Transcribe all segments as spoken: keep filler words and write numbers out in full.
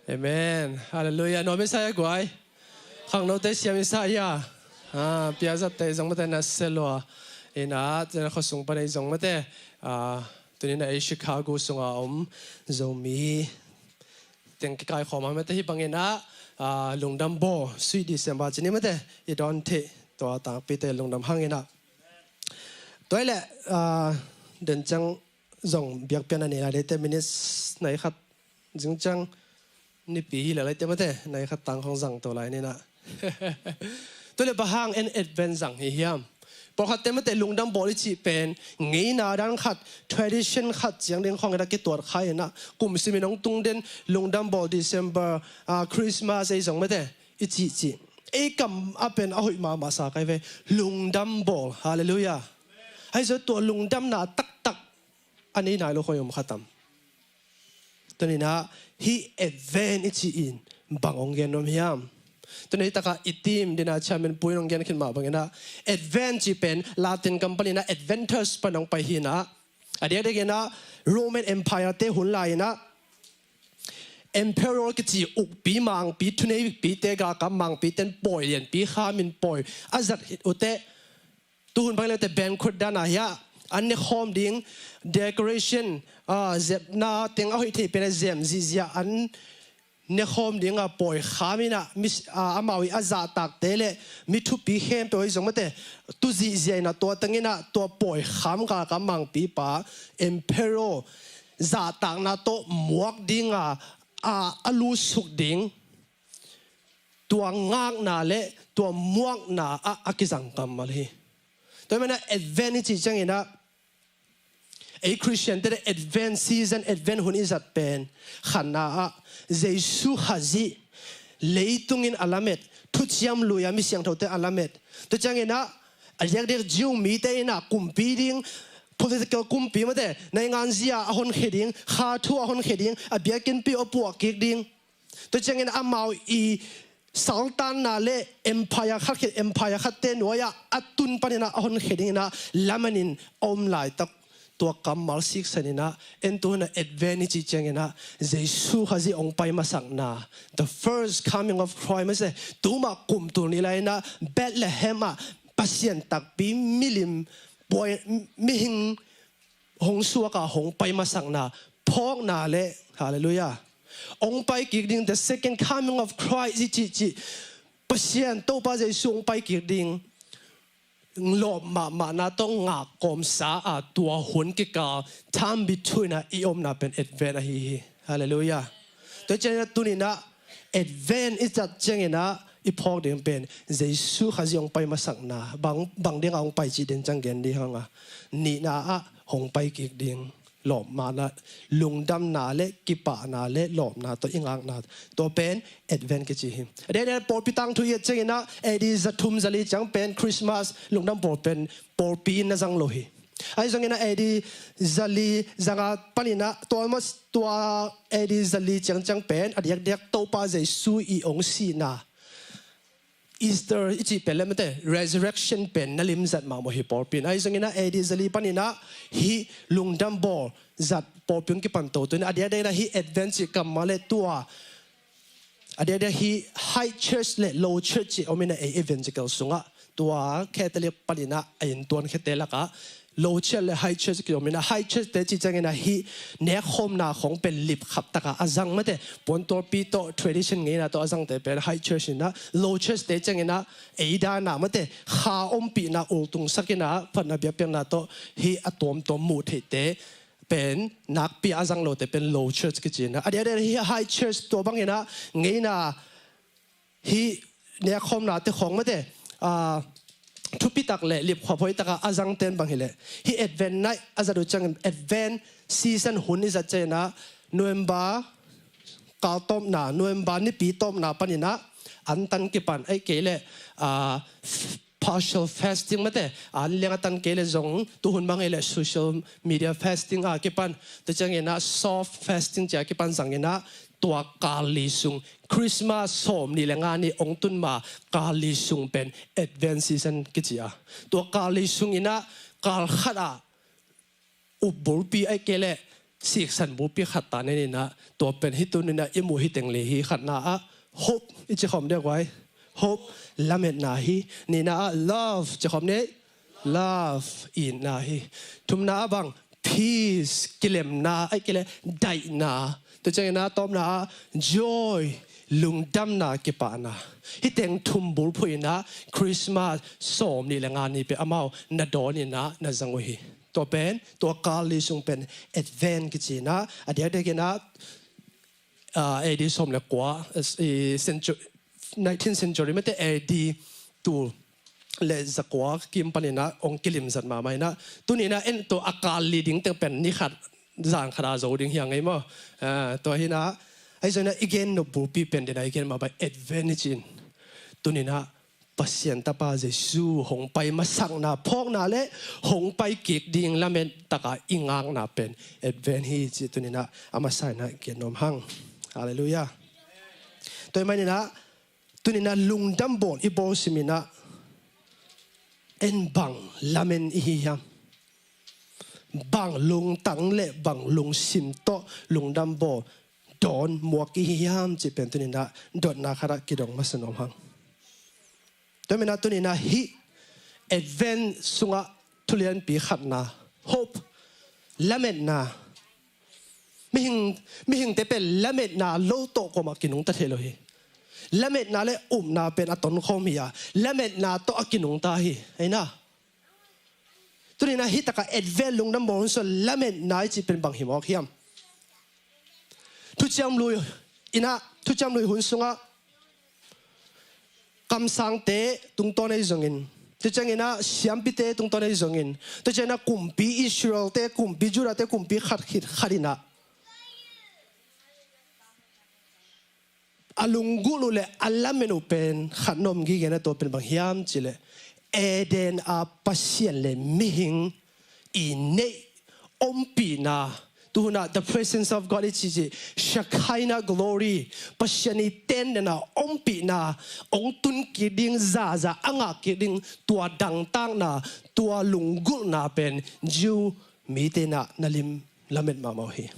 Amen. Halleluiah. Nuam i sa hia guai? Khangnote siam i sa hia? Ah, piazatte zong mate na selua. Ina, tena khuasung pan ei zong mate. Ah, tuni-in ah ei Chicago sunga om Zomi teng kikaikhawm a mate hih bangin ah, ah, lungdam bawl, sweet December ci ni mate. I dawn theih tua tangpite lungdam hangin ah. Tua hi leh, ah, den ciang zong biakpiakna nei lai ding te, minutes nai khat zing ciang, nipi hi leh lai te mate, nai khat tang khong zang to lai ni na. Tua leh bang hang en Advent zang hi hiam? Pawlkhatte mate lungdam bawl i cih pen ngeina dan khat, tradition khat ciang ding khong i na kituat kha i na, kum simin hong tung den lungdam bawl, December, ah, Christmas ei zong mate i cihcih. Ei kam a pen a hoih mahmah sa kai ve, lungdam bawl. Halleluiah. Ahi zong tua lungdamna taktak a nei nai lo khong i om kha tam? Tuni-in ah hih Advent i cih in bang hong gen nuam hiam? Tuni takah i theme ding ah Chairman Pu in hong gen khin mah bangin ah, Advent cih pen Latin gam panin ah Adventus pan hong pai hi na. A diakdiakin ah Roman Empire te hun lai-in ah Emperor kici ukpi mangpi, thuneipite, galkap mangpite in pawi lianpi khamin pawi a zat uh teh, tuhun bang leh te banquet dan a hi a, an ne khawm ding, decoration, ah, zepna teng a hoih thei pen a zem zihziah an ne khawm ding a pawi kham in ah, mi, ah, amau i a zahtakte leh mi thupi khempeuh i zong mate tu zihziah in ah, tua teng in ah tua pawi kham galkap mangpipa Emperor zahtakna tawh muak ding a, a, a lusuk ding, tua ngakna leh tua muakna ah a kizang kammal hi. Tua hi manin ah Advent i cih ciangin ah, ei Christian te leh Advent season, Advent hun i zat pen khatna ah Jesu Khazih leitungin a lamet, thuciam lui-a mi siangthote a lamet. Tua ciangin ah a diakdiak Jew mite in ah kumpi ding, political kumpi mate, naingan zia a honkhia ding, kha thu a honkhia ding, a biakinnpi uh a puah kik ding. Tua ciangin amau i saltanna leh empire khat khit empire khatte nuai-ah a tun panin ah a honkhia dingin ah lamanin a om laitak, tua kammal siksan in ah, en tuhun ah Advent i cih ciangin ah Jesu Khazih hong pai masakna, the first coming of Christ, mate, tuma kum tul nih lai-in ah Bethlehem ah Pasian takpi milim, pawi, mihing hong suak a hong pai masakna, phawkna leh, halleluiah, hong pai kik ding, the second coming of Christ i cihcih, Pasian Topa Jesu hong pai kik ding lawp mahmahna tawh ngak kawmsa a, tua hun kikal, time between a i omna pen Advent ahi hi. Halleluiah. Tua ciangin ah tuni-in ah Advent i zat ciangin ah i phawk ding pen Jesu Khazih hong pai masakna, bang, bang ding a hong pai cih den ciang gen ding hang a, nihna ah hong pai kik ding lawpna, lungdamna leh kipahna leh lawpna tawh i ngakna, tua pen Advent kici hi. A diakdiak pawlpi tangthu i et ciangin ah A D za thum za li ciang pen Christmas lungdam bawl pen pawlpi in na zang lo hi. Ahi zongin ah A D za li za nga panin ah, tua mas, tua A D za li ciangciang pen a diakdiak Topa Jesu i hong sihna, Easter i cih pen leh mate, resurrection pen na limzat mahmah hi pawlpi in. Ahi zongin ah A D za li panin ah hih lungdam bawl zat pawlpi hong kipan to. Tuni a diakdiak in ah hih Advent cih kammal leh tua a diakdiak hih high church leh low church cih om in ah ei evangelical sungah, tua Catholic panin ah a inntuan khiate lakah low church leh high church ki om in ah, high church te cih ciangin ah hih nekkhawmna khong pen lipkhap takin a zang mate, puantualpi tawh, tradition ngeina tawh a zangte pen high church in ah, low church te ciangin ah ei dan a mate, kha ompihna ultungsak in ah phatna biakpiakna tawh hih a tuamtuam muh theihte pen nakpi a zang lote pen low church kici in ah, a diakdiak hih high church tua bangin ah ngeina hih nekkhawmnate khong mate, ah, thupitak leh lipkhap hoihtakin a zangten bang hileh, hih Advent night a zat uh ciangin, Advent season hun i zat ciangin ah November kal tawpna, November nipi tawpna panin ah antan kipan, ahih kei leh, ah, partial fasting mate, an liang a tan kei leh zong, tuhun bang hileh social media fasting a kipan, tua ciangin ah soft fasting ci a kipan zangin ah, tua kal li sung, Christmas sawmnih leh nga ni hong tun ma kal li sung pen Advent season kici a. Tua kal li sungin ah kal khat ah up bulpi, ahih kei leh siksan bulpi khat ta nei ni na, tua pen hih tuni na i muh hi teng le hi. Khatna ah hope i ci khawm deuh guai. Hope, lametna hi. Nihna ah love ci khawm ni. Love, itna hi. Thumna ah bang, peace, kilemna, ai kile daihna. Tua ciangin ah tawpna ah joy, lungdamna, kipahna. Hih teng thum bulphuh in ah Christmas sawm nih le nga ni pen amau na dawn in ah na zang uh hi. Tua pen, tua kal li sung pen Advent kici in ah, a diakdiak in ah, ah, A D sawm le kua, eh, century, nineteenth century mate A D tul le zakua kim panin ah hong kilim zat mahmah in ah, tuni in ah en tua a kal li ding teng pen ni khat zan khat a zo ding hi a ngei maw. Ah, tua hi in ah, ahi zongin ah i gen nop bulpi pen den a i gen mah bai Advent i ci in. Tuni in ah Pasian Tapa Jesu hong pai masakna phawkna le hong pai kik ding lamet taka i ngakna pen Advent hi ci tuni in ah a masa in ah gen nuam hang. Halleluiah. Tua ahih manin ah tuni in ah lungdam bawl i bawl sim in ah en bang lamen i hi hiam? Bang lungtang le bang lungsim tawh lungdam bawl dawn muak i hi hiam cih pen tuni in ah dotna khat ah kidong masa nuam hang. Tua ahih manin ah tuni in ah hih Advent sungah thu lianpi khatna, hope, lametna. Mihing, mihingte pen lametna lo tawh kuamah kinungta thei lo hi. Lametna le upna pen a tonkhawm hi a, lametna tawh a kinungta hi. Ahi na. Tuni in ah hih takah Advent lungdam bawl hun sungah lametna i cih pen bang hi mawk hiam? Thuciam Lui in ah, Thuciam Lui hun sungah kamsangte tungtawn ahi zongin, tua ciangin ah siampite tungtawn ahi zongin, tua ciangin ah kumpi Israelte, kumpi Judahte, kumpi khat khit khat in ah a lunggulh uh le a lamen uh pen khat na om gige na, tua pen bang hiam cih leh Eden a Pasian le mihing i neih ompihna, tuhun ah the presence of God i cih cih, Shekinah glory, Pasian i tenden a ompihna hong tun kik ding, zaza a ngah kik ding, tua dangtakna, tua lunggulhna pen Jew mite in ah na lim lamet mahmah uh hi.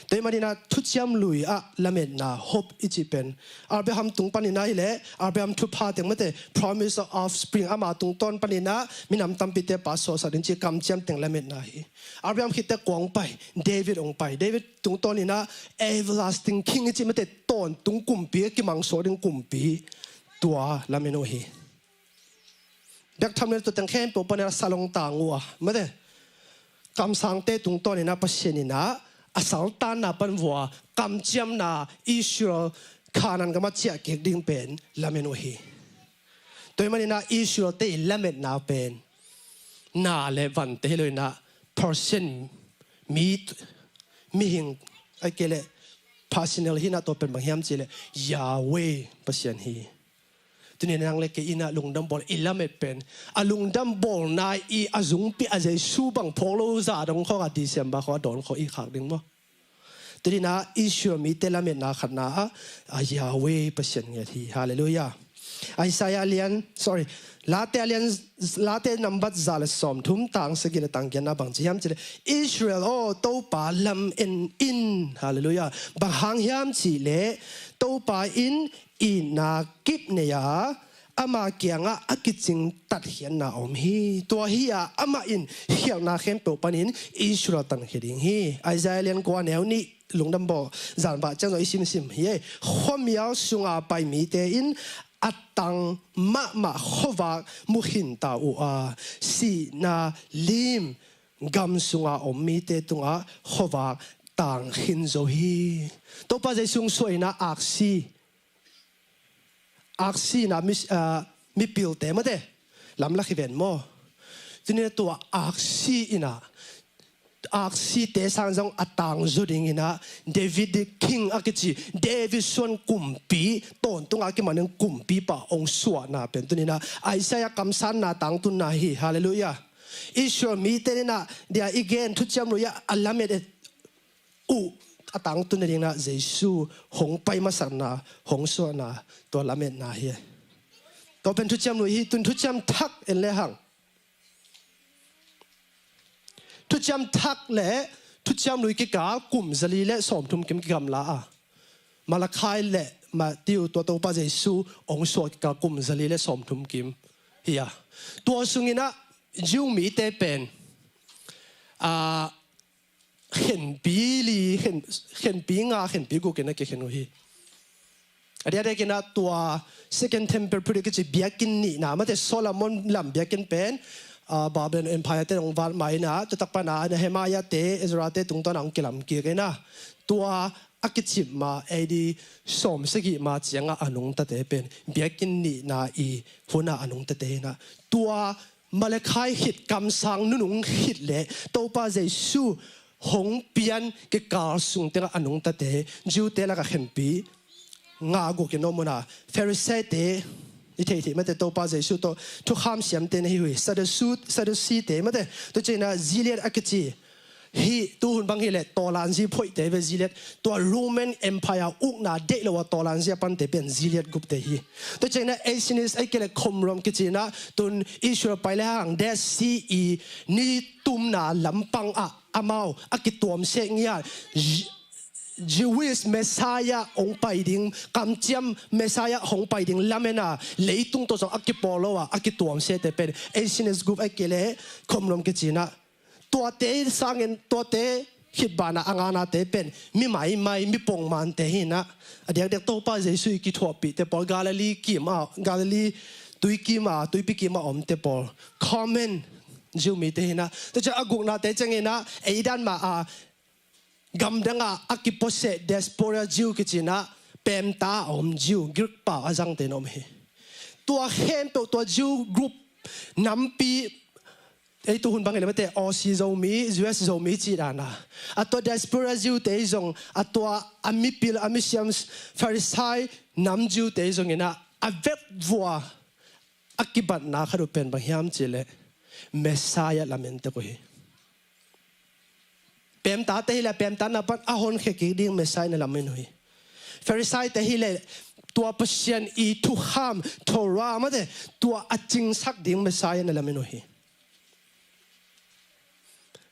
Tua ahih manin ah Thuciam Lui ah lametna, hope i cih pen Abraham tung panin ah hi leh, Abraham thupha teng mate, promise of offspring, ama tungtawn panin ah minam tampite pa suahsak ding cih kamciam teng lametna hi. Abraham khit teh kua hong pai? David hong pai. David tungtawn in ah everlasting king i cih mate, tawntung kumpi a kimangsuak ding kumpi, tua lamen uh hi. Biak tham le tua teng khempeuh panin ah salong tang uh a, mate, kamsangte tungtawn in ah Pasian in ah a saltanna pan vua kamciamna Israel Kanaan gam ah ciah kik ding pen lamen uh hi. Tua ahih manin ah Israelte i lametna pen na le vante hi lo in ah person, mi, mihing, ai kei leh personal hi in ah, tua pen bang hiam cih leh Yahweh Pasian hi. Tuni in nang le kei in ah lungdam bawl i lamet pen, a lungdam bawlna i a zungpi a Jesu bang phawk lo zah dong khawng a December khawng a dawn khawng i khak ding maw? Tuni in ah Israel mite lametna khatna ah a Yahweh Pasian ngiat hi. Halleluiah. Isaiah lian, sorry, Late a lian, Late nambat za le sawmthum, tang sagih le tang giatna bang ci hiam cih leh, Israel aw, Topa lamen in. Halleluiah. Bang hang hiam cih leh Topa in itna kip nei a, ama kiangah a kicing tatkhiatna om hi. Tua hi a, amah in khialhna khempeuh panin Israel tankhia ding hi. Isaiah lian kua, neu nih, lungdam bawl, zan bah ciang zong i simsim hi e. Khuamial sunga pai mite in a tang mahmah khuavak mu khin ta uh a, sihna lim gam sunga om mite tungah khuavak tang khin zo hi. Topa Jesu hong suah in ah aksi, aksi in ah mi, ah, mipilte mate lamlak hi ven maw? Tuni in ah tua aksi in ah, aksite sang zong a tang zo ding in ah Davidic king a kici, David suan kumpi, tawntung a kiman ding kumpipa hong suahna pen tuni in ah Isaiah kamsanna tangtunna hi. Halleluiah. Israel mite in ah dia i gen Thuciam Lui ah a lamet uh a tangtun nading in ah Jesu hong pai masakna, hong suahna, tua lametna hi. Tua pen Thuciam Lui hi. Tun Thuciam Thak en le hang. Thuciam Thak le Thuciam Lui kikal kum zali le sawmthum kim kigamla a, Malakhai le Matthew, tua Topa Jesu hong suah kikal kum zali le sawmthum kim hi a. Tua sungin ah Jew mite pen, ah, khenpi li, khen, khenpi nga, khenpi guk in a kikhen uh hi. A diakdiakin ah tua Second Temple period kici biakinn nihna, mate, Solomon lam biakinn pen, ah, Babylon Empire te hong vat ma in ah, tua tak pan ah Nehemiah te, Ezra te tungtawn ah hong kilam kik in ah, tua a kicip ma, A D sawm sagih ma ciangah a nungtate pen biakinn nihna i hun ah a nungtate in ah, tua Malakhai khit kamsang nunung khit le Topa Jesu hong pian kikal sung tengah a nungtate, Jew te lakah khenpi nga guk in om uh a, Pharisee te, i theih theih, mate, Topa Jesu tawh thukham siamte na hi uh hi. Sadducee, Sadducee te, mate, tua ciangin ah Gilead a kici, hih tuhun bang hileh tawlanzi phoihte ve Gilead, tua Roman Empire ukna deih lo a tawlanzi a pante pen Gilead gupte hi. Tua ciangin ah Essenes ahih kei leh Qumran kici in ah, tun Israel pai le hang Dead Sea i ni tumna lampang ah amau a kituam seh ngiat, J-, Jewish Messiah hong pai ding, kamciam Messiah hong pai ding lamen a, leitung tawh zong a kipawl lo a, a kituam sehte pen Essenes gup ahih kei leh Qumran kici in ah, tuate sangin, tuate khit banah a nganate pen mi maimai, mi pongmante hi in ah, a diakdiak Topa Jesu i kithuahpihte pawl, Galilee kim ah, Galilee tuikim ah, tuipi kim ah omte pawl, common Jew mite hi in ah. Tua ciang a guknate ciangin ah, ei dan mah a, gamdang ah a kipuaseh diaspora Jew kici in ah, pemta a om Jew, Greek pau a zangte in om hi. Tua khempeuh, tua Jew group nampi, ei tuhun bang hileh, mate, Aussie Zomi, U S Zomi cih dan a, a tua diaspora Jew te zong, a tua a mipil, a misiam, Pharisee nam Jew te zongin ah, a vekvua a kibatna khat uh pen bang hiam cih leh Messiah lamen tek uh hi. Pemtate hileh pemtatna pan a honkhia kik ding Messiah na lamen uh hi. Pharisaite hileh tua Pasian i thukham, Torah, mate, tua a cingsak ding Messiah na lamen uh hi.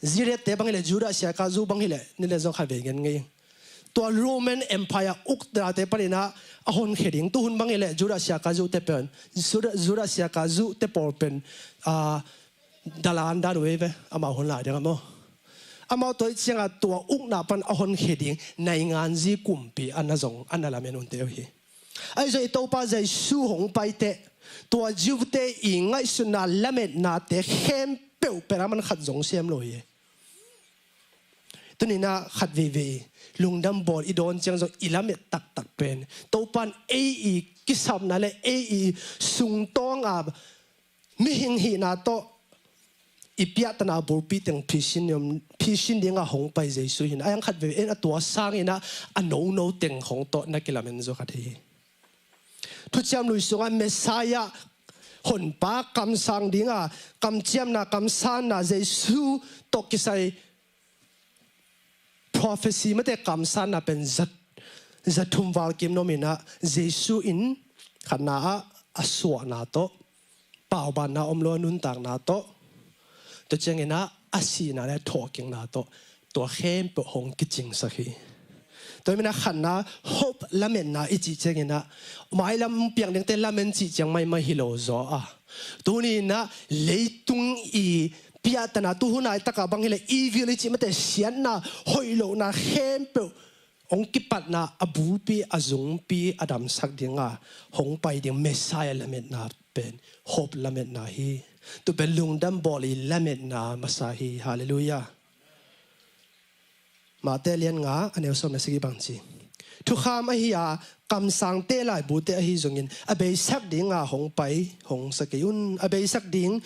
Gileadte bang hileh Judah Iskariot bang hileh, ni le zong khat vei gen ngei. Tua Roman Empire uknate panin ah a honkhia ding, tuhun bang hileh Judah Iskariot te pen, Judah, Judah Iskariot te pawl pen, ah, dalan dan uh ei ve, amau hun lai ding a maw. Amau tua ahih ciangah tua ukna pan a honkhia ding nainganzi kumpi a na zong, a na lamen unte uh hi. Ahi zong i Topa Jesu hong pai teh, tua Jew te i ngaihsutna lametnate khempeuh pen a man khat zong sem lo hi. Tuni-in ah khat veivei lungdam bawl i dawn ciang zong i lamet taktak pen, Topa'n ei i kisapna le ei i sungtawng a mihing hihna tawh i piahtana bulpi teng phisin, phisin dingah hong pai Jesu hi-in ah, a yang khat veivei en a, tua sangin ah a nono teng khawng tawh na kilamen zaw khat hi. Thuciam Lui sungah Messiah, honpa kamsang dinga, kamciamna, kamsanna Jesu tawh kisai prophecy, mate, kamsanna pen zat, zathum val kim na om in ah, Jesu in khatna ah a suahna tawh paubanna om lo a nuntakna tawh, tua ciangin ah a sihna le thawhkikna tawh, tua khempeuh hong kicingsak hi. Tua hi-in ah khatna hope lametna i cih ciangin ah, mailam piang dingte lamen cih ciang maimai hi lo zaw a, tuni-in ah leitung i piahtana, tuhun laitakah bang hileh evil i cih, mate, siatna, hoih lohna khempeuh hong kipatna a bulpi, a zungpi a damsak dinga hong pai ding Messiah lametna pen hope lametna hi. Tua pen lungdam bawl i lametna masa hi. Halleluiah. Matthai lian nga, a neu sawm le sagih bang ci. Thukham ahi a, kamsangte laibute ahi zongin, a beisak dinga hong pai hong sa kei un. A beisak ding,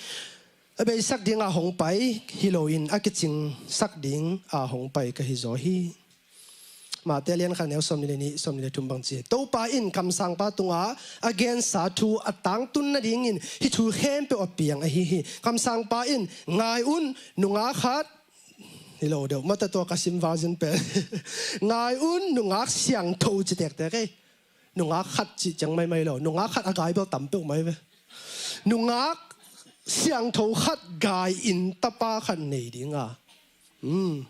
a beisak dinga hong pai hi loin, a kicingsak dinga hong pai ka hi zaw hi. Matthai lian khat, neu sawmnih le nih, sawmnih le thum bang ci. Topa in kamsangpa tungah a gensa thu a tangtun nadingin hih thu khempeuh a piang ahi hi. Kamsangpa in, ngai un, nungak khat, hi lo deuh, mate, tua ka sim version pen. Ngai un, nungak siangtho ci tektek ei. Nungak khat cih ciang maimai lo. Nungak khat a gai bel tam peuhmai ve. Nungak siangtho khat gai-in tapa khat nei dinga. Hmm.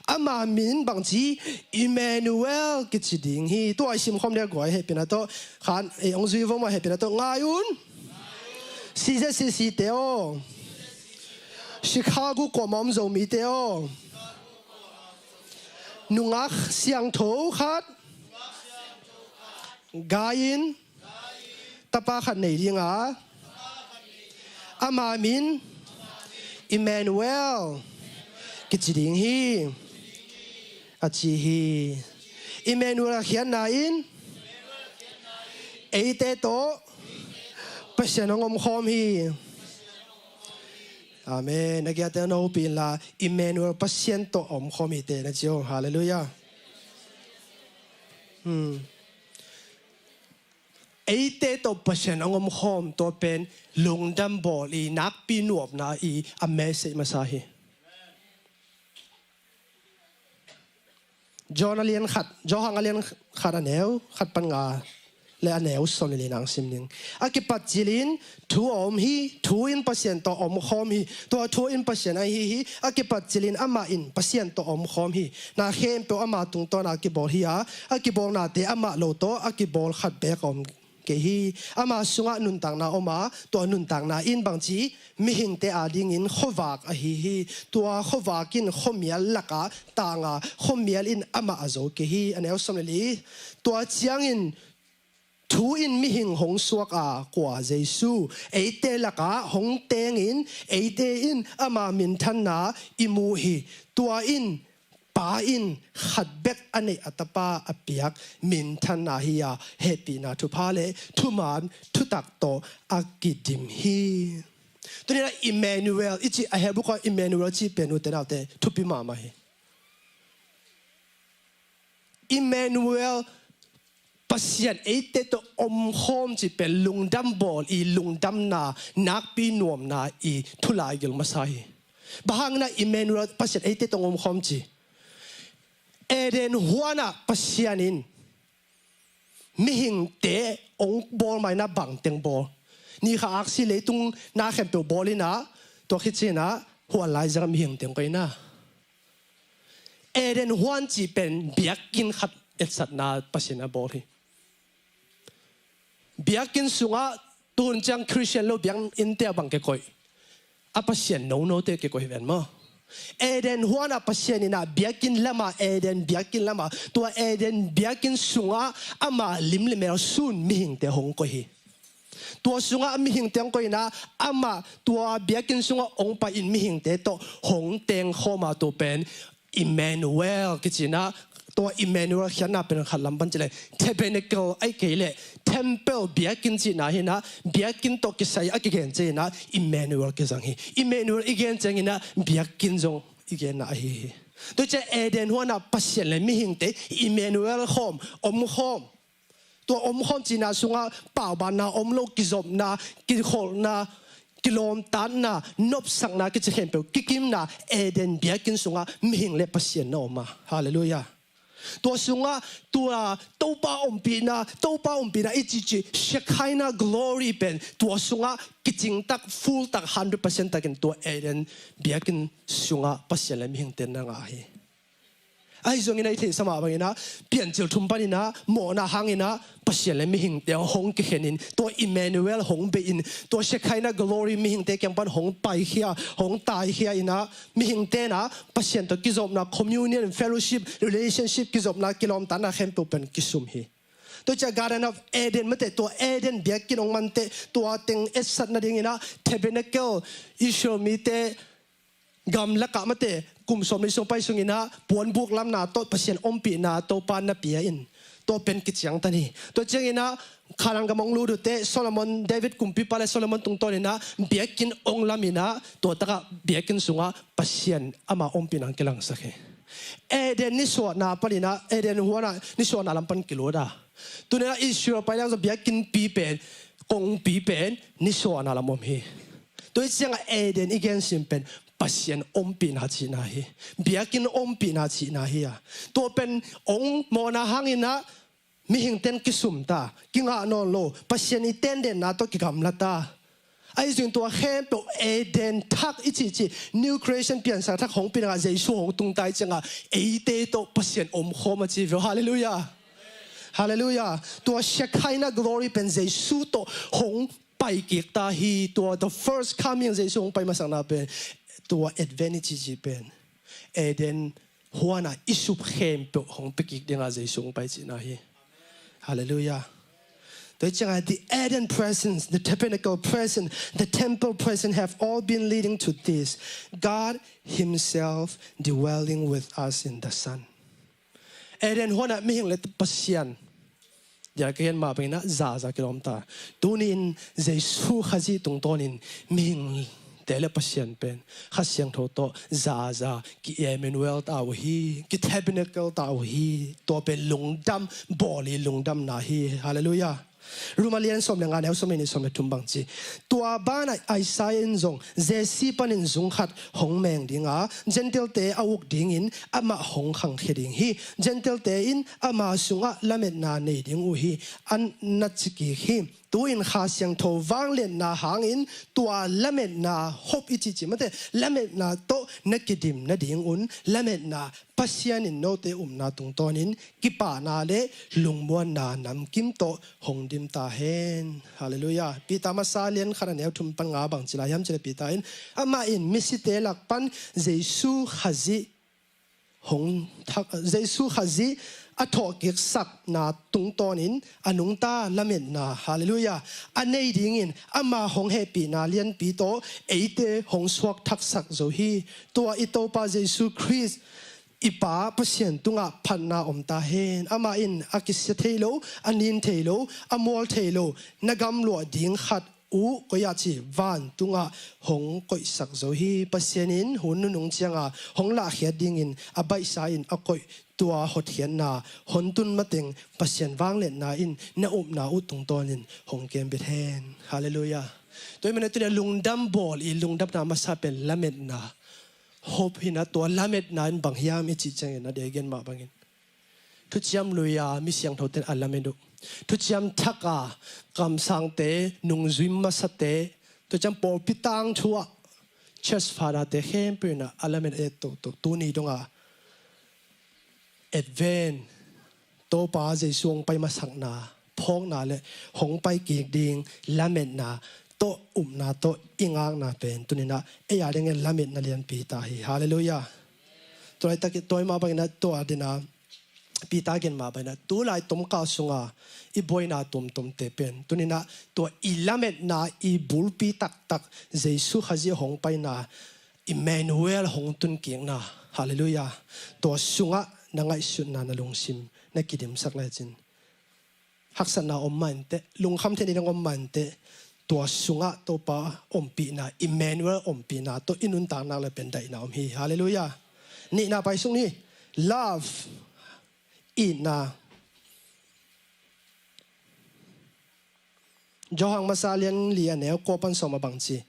Ama min bangci Emmanuel kici ding hi. Tua i simkhawm ding a guai hehpihna tawh khan ei hong zui vo mah hehpihna tawh ngai un. C Z C C te aw, Chicago kuamah om Zomite aw, nungak siangtho khat gai-in tapa khat nei dinga ama min Emmanuel kici ding hi, a ci hi. Emmanuel a khiatna in eite tawh Pasian hong omkhawm hi. Amen. Na kiate na hopih inla, Emmanuel, Pasian tawh a omkhawm hi te na ci aw. Halleluiah. Hmm. Eite tawh Pasian hong omkhawm tua pen lungdam bawl i nakpi nuamna i a message masa hi. John a lian khat, Johan a lian khat a neu khat pan nga le a neu sawm le li nang sim ding. A kipat cilin thu a om hi, thu in Pasian tawh a omkhawm hi, tua thu in Pasian ahi hi. A kipat cilin amah in Pasian tawh a omkhawm hi. Na khempeuh ama tungtawn a kibawl hi a, a kibawlnate amah lo tawh a kibawl khat beek a om kei hi. Ama sungah nuntakna om a, tua nuntakna in bangci mihingte adingin khuavak ahi hi. Tua khuavak in khuamial lakah tang a, khuamial in amah a zo kei hi. A neu sawm le li. Tua ciangin thu in mihing hong suak a, kua Jesu eite lakah hong tengin eite in ama minthanna i mu hi. Tua in Pa in khat bek a neih a Tapa a piak minthanna hi a, hehpihna thupha le thuman thutak tawh a kidim hi. Tuni-in a Emmanuel i cih, a Hebrew khua Emmanuel cih pen ute naute thupi mahmah hi. Emmanuel, Pasian eite tawh omkhawm cih pen lungdam bawl i lungdamna nakpi nuamna i thu laigil masa hi. Bang hangin a Emmanuel, Pasian eite tawh omkhawm ci? Eden huanah Pasian in mihingte hong bawl ma-in a bangteng bawl? Ni khat aksi leitung na khempeuh bawl in a, tua khit ciangin a huan lai zangah mihingte hong koih in a. Eden huan cih pen biakinn khat etsatna Pasian a bawl hi. Biakinn sungah tuhun ciang Christian lo biakinnte a bang kikoih? A pasian nonote kikoih hi ven maw. Eden huanah Pasian in a biakinn lamah, Eden biakinn lamah, tua Eden biakinn sungah ama lim le mel sun mihingte hong koih hi. Tua sungah mihingte hong koih in a, amah tua biakinn sungah hong pai-in mihingte tawh hong tengkhawm a, tua pen Emmanuel kici in a. Tua Emmanuel khiatna pen khat lam pan ci leh tabernacle ahih kei leh temple, biakinn cihna hi in a, biakinn tawh kisai a kigen ci in a, Emmanuel kizang hi. Emmanuel i gen ciangin a biakinn zong i genna ahi hi. Tua ciang Eden huanah Pasian le mihingte Emmanuel khawm, omkhawm. Tua omkhawm cihna sungah paubanna om lo, kizopna, kikholhna, kilawmtatna, nopsakna, kici khempeuh kikimna, Eden biakinn sungah mihing le Pasian na om a. Halleluiah. Tua sungah tua Topa ompihna, Topa ompihna i cihcih Shekinah glory pen tua sungah kicingtak, full tak, hundred percent takin tua Eden biakinn sungah Pasian le mihingte na ngah hi. Ahi zongin a i theihsa mah bangin a, Piancil thum panin a, mawhna hangin a, Pasian le mihingte hong kikhenin, tua Emmanuel hong bei-in, tua Shekinah glory mihingte kiang pan hong paikhia, hong taikhia in a, mihingte in a Pasian tawh kizopna, communion, fellowship, relationship, kizopna, kilawmtatna khempeuh pen kisum hi. Tua ciang Garden of Eden mate, tua Eden biakinn hong manteh, tua teng etsat nadingin a tabernacle, Israel mite gamlakah mate, kum sawm le li sung pai sungin a puanbuk lamna tawh Pasian ompihna Topa na pia in, tua pen kiciangtan hi. Tua ciangin a Kanaan gam hong lut uh teh, Solomon, David kumpipa le Solomon tungtawnin a biakinn hong lam in a, tua takah biakinn sungah Pasian ama ompihna hong kilangsak hi. Eden nisuahna panin a, Eden huanah nisuahna lam pan kilut a, tuni-in a Israel pai leng zong biakinnpi pen, kongpi pen nisuahna lam om hi. Tua hi ciangah Eden i gensim pen Pasian ompihna cihna hi. Biakinn ompihna cihna hi a. Tua pen hong mawhna hangin a mihingte'n kisum ta, kingah nawn lo, Pasian i tendenna tawh kigamla ta. Ahi zongin tua khempeuh Eden thak i cihcih, new creation, piansak thak hong pi dingah Jesu hong tung ta i ciangah eite tawh Pasian omkhawm a ci ve. Halleluiah. Halleluiah. Tua Shekinah glory pen Jesu tawh hong pai kik ta hi. Tua the first coming, Jesu hong pai masakna pen, tua Advent i cihcih pen Eden huanah i sup khempeuh hong pia kik dingah Jesu hong pai cihna hi. Halleluiah. Tua hi ciangah the Eden presence, the tabernacle presence, the temple presence have all been leading to this. God himself dwelling with us in the Son. Eden huanah mihing le Pasian, dia ka gen mah banginah zaza kilawm ta. Tuni-in Jesu Khazih tungtawnin mihingte le Pasian pen Kha Siangtho tawh zaza ki-Emmanuel ta uh hi, ki-tabernacle ta uh hi. Tua pen lungdam bawl i lungdamna hi. Halleluiah. Rom a lian sawm le nga, neu sawm le nih, sawm le thum bang ci. Tua banah Isaiah in zong Jesse panin zung khat hong meng dinga, Gentile-te a uk dingin amah hong khangkhia ding hi. Gentile-te in ama sungah lametna nei ding uh hi, a na ci kik hi. Tu-in Kha Siangtho vangliatna hangin tua lametna, hope i cihcih mate, lametna tawh na kidim nadingun lametna Pasian in note upna tungtawnin kipahna le lungmuanna namkim tawh hong dim ta hen. Halleluiah. Peter masa lian khat a neu thum pan nga bang ci lai hiam cih leh Peter in, amah in misite lak pan Jesu Khazih hong thak, Jesu Khazih a thawhkiksakna tungtawnin a nungta lametna, halleluiah, a nei dingin ama hong hehpihna lianpi tawh eite hong suak thaksak zo hi. Tua i Topa Jesu Khrist i Pa Pasian tungah phatna om ta hen. Amah in a kisia thei lo, a nin thei lo, a mual thei lo na gamluah ding khat uh koi ah ci, vantungah hong koihsak zo hi. Pasian in hun nunung cianga hong lahkhiat dingin a baihsa in a koih tua hotkhiatna hong tun mateng Pasian vangliatna in na upna uh tungtawnin hong kembit hen. Halleluiah. Tua hi mana tuni-a lungdam bawl i lungdamna masa pen lametna, hope hi na. Tua lametna in bang hiam i cih ciangin a dei gen mah bangin, thuciam lui-a mi siangthote in a lamet uh. Thuciam thak-a kamsangte, nungzui masate, thuciam pawlpi tangthu-ah church father-te khempeuh in a lamet a et toto. Tuni donga Advent, Topa Jesu hong pai masakna phawkna le hong pai kik ding lametna tawh upna tawh i ngakna pen tuninah ei a dingin lametna lianpi ta hi. Halleluiah. Tua laitak i tawi mah banginah tua dina Peter gen mah banginah tulai tomkal sunga i buaina tuamtuamte pen tuninah tua i lametna i bulpi taktak Jesu Khazih hong paina, Emmanuel hong tunkikna. Halleluiah. Tua sungah na ngaihsutna, na lungsim na kidimsak lecin haksatna om mah inteh, lungkham theih nading om mah inteh, tua sungah Topa ompihna, Emmanuel ompihna tawh i nuntakna le pen daihna om hi. Halleluiah. Nihna pai sung ni. Love, itna. Johan masa lian li a neu kua pan sawm a bang ci.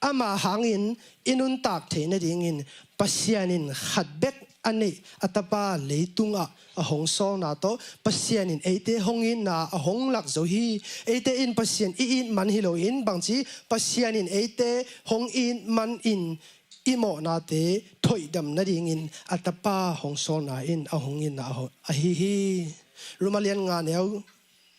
Ama hangin i nuntak theih nadingin Pasian in khat bek a neih a Tapa leitungah a hong sawlna tawh Pasian in eite hong itna a hong lak zo hi. Eite in Pasian i it man hi loin bangci Pasian in eite hong it man in i mawhnate thoihdam nadingin a Tapa hong sawlna in a hong itna a ho-, ahi hi. Roma lian nga neu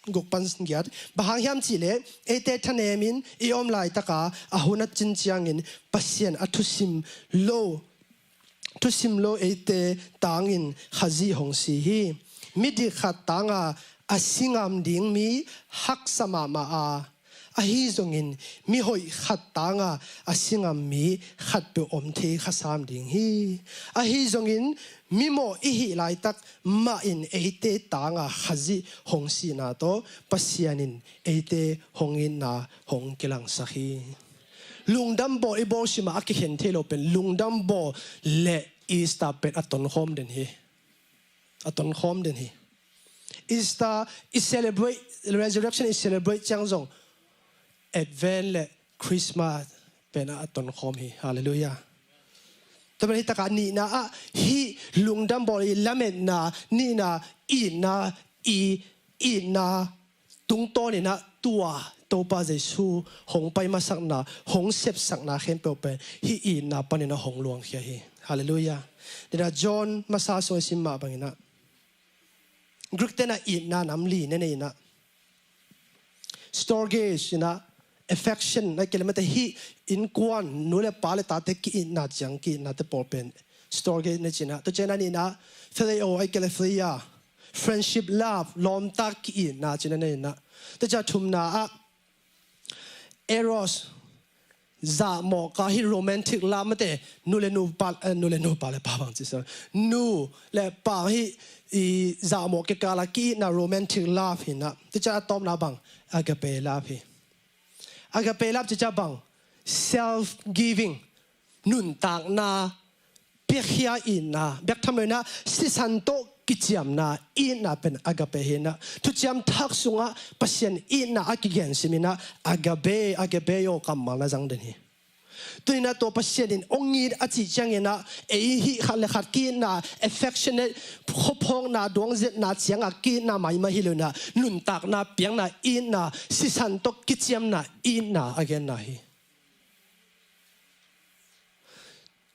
guk pan giat. Bang hang hiam cihleh eite thanemin i om laitaka a hun a cin ciangin Pasian a thusim lo, thusim lo eite tangin Khazih hong si hi. Midik khat tanga a si ngam ding mi haksa mahmah a, ahi zongin mihoih khat tanga a si ngam mi khatpeuh om thei kha sam ding hi. Ahi zongin mimawh i hih laitak mah in eite tanga Khazih hong sihna tawh Pasian in eite hong itna hong kilangsak hi. Lungdam bawl i bawl simah a kikhen thei lo pen lungdam bawl le Easter pen a tonkhawm den hi. A tonkhawm den hi. Easter i celebrate, resurrection i celebrate ciang zong Advent le Christmas pen a tonkhawm hi. Halleluiah. Tua pen hi takah nihna ah hih lungdam bawl i lametna, nihna itna, i itna tungtawninah tua Topa Jesu hong pai masakna, hong sepsakna khempeuh pen hih itna paninah hong luangkhia hi. Halleluiah. Nina John masa sung i sim mah banginah Greek tenah itna nam li ne nei inah storge inah affection na kilemate hih innkuan nu le pa le tate ki-itna ciang ki-itnate pawl pen storge ne cinah. Tua cianah nina phileo ai kele philia, friendship love, lawmtak ki-itna cinah ne inah. Tua ciah thumna ah eros, zahmawh ka hih romantic love mate, nu le nu pa, eh, nu le nu pa le pa bang ci, sorry, nu le pa hih i zahmawh kikala ki-itna romantic love hinah. Tua ciah a tawpna bang agape love hi. Agape love ciah bang self giving, nuntakna piakhia itna, biaktham lo inah sisan tawh kiciamna itna pen agape hinah. Thuciam Thak sungah Pasian itna a kigensim inah agape, agape yo kammal na zang den hi. Tuninah tua Pasian in ong it a cih cianginah ei hih khat le khat ki-itna, affectionate, khuaphawkna, duangzetna ciangah ki-itna maimah hi lo inah nuntakna piakna itna, sisan tawh kiciamna itna a genna hi.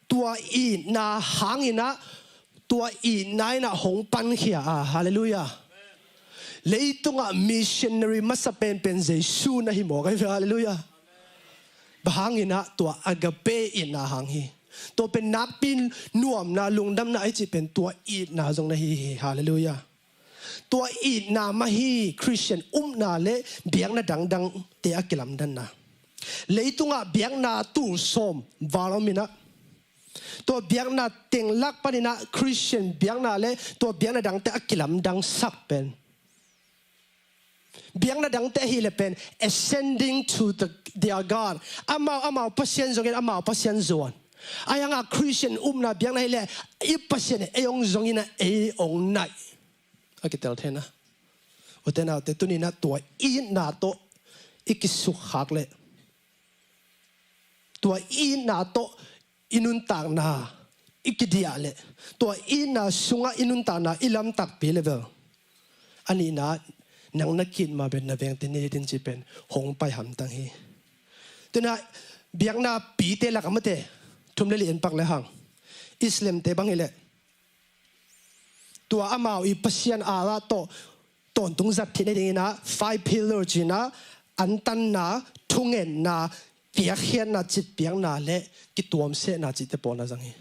Tua itna hanginah tua itna inah hong pankhia a, halleluiah, leitungah missionary masa penpen Jesu na hi mawk ahi ve, halleluiah. Bang hanginah tua agape itna hang hi. Tua pen nakpi nuamna lungdamna ai cih pen tua itna zong na hi hi, halleluiah. Tua itna mah hi Christian upna le biakna dangdangte a kilamdanna. Leitungah biakna tul sawm val om inah tua biakna tenglak paninah Christian biakna le tua biakna dangte a kilamdangsak pen biakna dangte ahileh pen ascending to the, their God. Amau amau Pasian zongin amau Pasian zuan. Ahi hangah Christian upna biakna hileh i Pasian ei ong zongin a ei ong naih a kitel thei na. Ute naute tuninah tua itna tawh i kisukkhak leh tua itna tawh i nuntakna i kidiah leh tua itna sungah i nuntakna i lamtakpi level a nihna nang na kit mah pen na vengte nei din ci pen hong pai hamtang hi. Tuinah biakna pite lakah mate thum le li en pak le hang Islamte bang hileh tua amau i Pasian Allah tawh tawntung zat theih nadinginah five pillar cinah antanna, thungetna, piakkhiatna, citpiakna le kituamsehna cihte pawl na zang hi.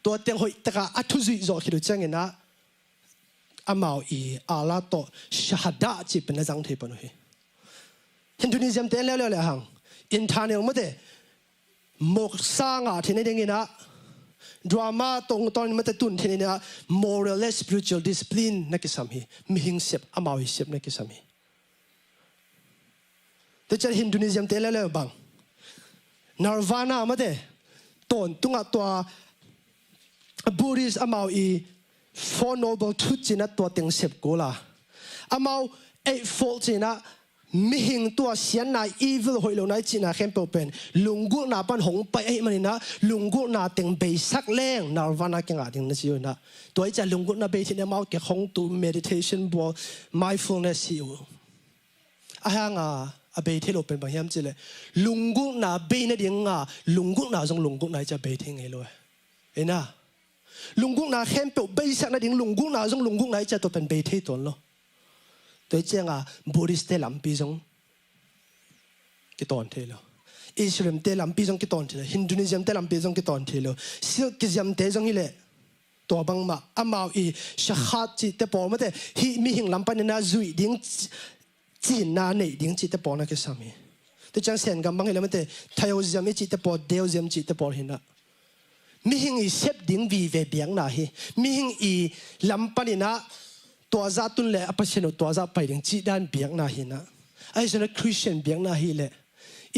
Tua teng hoih takah a thuzuih zawh khit uh cianginah amau i Allah tawh shahada cih pen na zang thei pan uh hi. Hinduism te leuleu le hang inthaneu mate moksa ngah theih nadinginah drama tongtawn mate tun theih nadinginah moral le spiritual discipline na kisam hi. Mihing sep amau i sep na kisam hi. Tua cian Hinduism te leuleu bang Nirvana mate tawntungah tua Buddhist amau i Four Noble Truth cinah tua teng sep kula amau Eightfold cinah mihing tua siatna evil hoih lohna i cihna khempeuh pen lunggulhna pan hong pai ahih maninah lunggulhna teng beisak leng Nirvana kingah ding na ci uh inah tua i ciah lunggulhna bei theih ni amau kek hong tu meditation bual mindfulness hi uh. A hanga a bei thei lo pen bang hiam cihleh lunggulhna bei nadinga lunggulhna zong lunggulhna i ciah bei thei ngei lo e. Ina lunggulhna khempeuh beisak nading lunggulhna zong lunggulhna i ciah tua pen bei thei tuan lo. Tua i cianga Buddhist te lampi zong kitawn thei lo. Islam te lampi zong kitawn thei lo. Hinduism te lampi zong kitawn thei lo. Sikhism te zong hileh tua bangmah amau i shakhat cihte pawl mate hih mihing lam paninah zuih ding cinna neih ding cihte pawl na kisam hi. Tua ciang Sen gam bang hileh mate Taoism i cihte pawl, Taoism cihte pawl hinah mihing i sep ding vive biakna hi. Mihing i lam paninah tua zah tun le a Pasian uh tua zah pai ding cih dan biakna hinah ahi zongin a Christian biakna hileh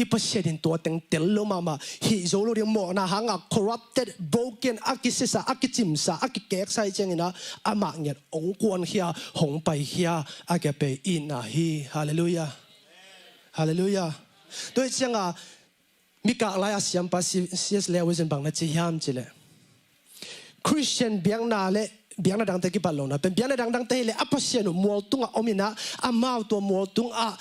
i Pasian in tua teng tel lo mahmah hih zo lo ding mawhna hangah corrupted, broken, a kisesa, a kicimsa, a kikeksa i cianginah amah ngiat hong kuankhia hong paikhia agape itna hi. Halleluiah. Halleluiah. Tua i cianga mikak lai-a siampa C S Lewis in bang na ci hiam cihleh Christian biakna le biakna dangte kipat lo na pen, biakna dangdangte hi leh a Pasian uh mual tungah om inah, amau tua mual tungah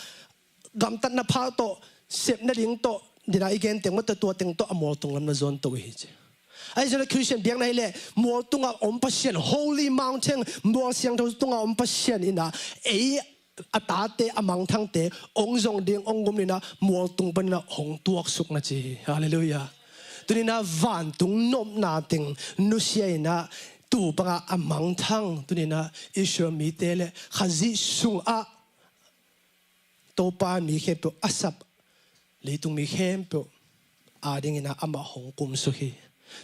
gamtatna phak tawh, sep nading tawh, dina i gen teng mawte tua teng tawh a mual tung lam na zawn to uh hi ci. Ahi zongin a Christian biakna hi leh mual tungah om Pasian, holy mountain, mual siangtho tungah om Pasian inah ei a tate, a mangthangte ong zong ding, ong gum inah mual tung paninah hong tuaksuk na ci hi. Halleluiah. Tuninah vantung nopna teng nusia inah tu bangah a mangthang, tuninah Israel mite le Khazih sungah Topa mi khempeuh a sap leitung mi khempeuh adinginah amah hong kumsuk hi.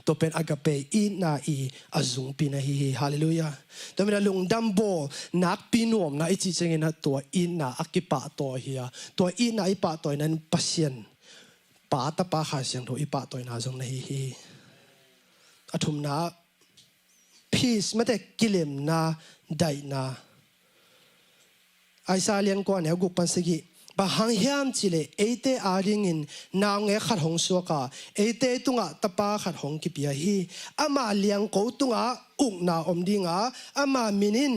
Tua pen agape itna i a zungpi na hi hi. Halleluiah. Tua minah lungdam bawl nakpi nuamna i cih cianginah tua itna a kipahtawi hi a, tua itna i pahtawina in Pasian Pa, Tapa, Kha Siangtho i pahtawina zong na hi hi. A thumna, peace, mate kilemna, daihna. Isaiah lian kua neu guk pan sagih. Bang hang hiam cihleh eite adingin naungek khat hong suak a, eite tungah tapa khat hong kipia hi. Ama liangko tungah ukna om ding a, ama min in,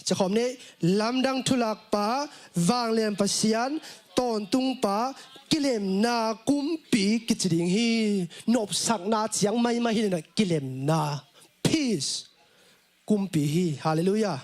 cikhawm ni, Lamdang Thulakpa, Vanglian Pasian, Tawntungpa, Kilemna Kumpi kici ding hi. Nopsakna ciang maimai hi leh kilemna, peace, kumpi hi. Halleluiah.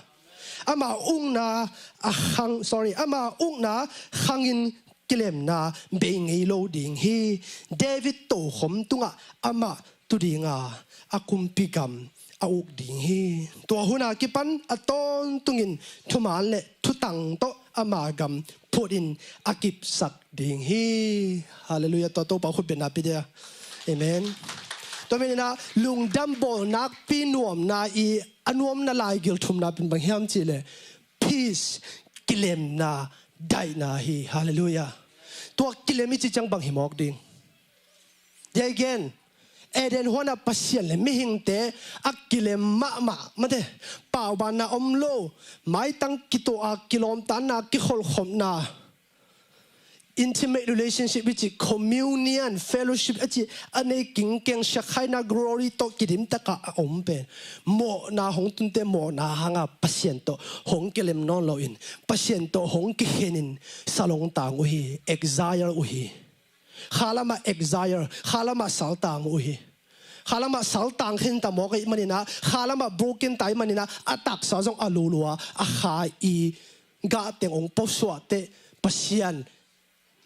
Ama ukna a khang, sorry, ama ukna khangin kilemna bei ngei lo ding hi. David tokhom tungah amah tu ding a, a kumpi gam a uk ding hi. Tua hun a kipan a tawntungin thuman le thutang tawh ama gam phutin a kipsak ding hi. Halleluiah. Tua Topa khutbetna pia dia. Amen. Tua maninah lungdam bawl nakpi nuamna i a nuamna laigil thumna pen bang hiam cihleh peace, kilemna, daihna hi. Halleluiah. Tua kilem i cih ciang bang hi mawk ding? Dia i gen, Eden huanah Pasian le mihingte a kilem mahmah, mate, paubanna om lo, maitang kituah a, kilawmtanna, kikholhkhopna, intimate relationship i cih, communion, fellowship a cih, a nei kingkeng, Shekinah glory tawh kidimtak a a om pen, mawhna hong tunte mawhna hanga Pasian tawh hong kilem nawn loin, Pasian tawh hong kikhenin salongtang uh hi, exile uh hi. Khalamah exile, khalamah saltang uh hi. Khalamah saltang khinta mawk ahih maninah, khalamah broken ta ahih maninah, a taksa zong a lulua, a kha i gah teng ong posuahte, Pasian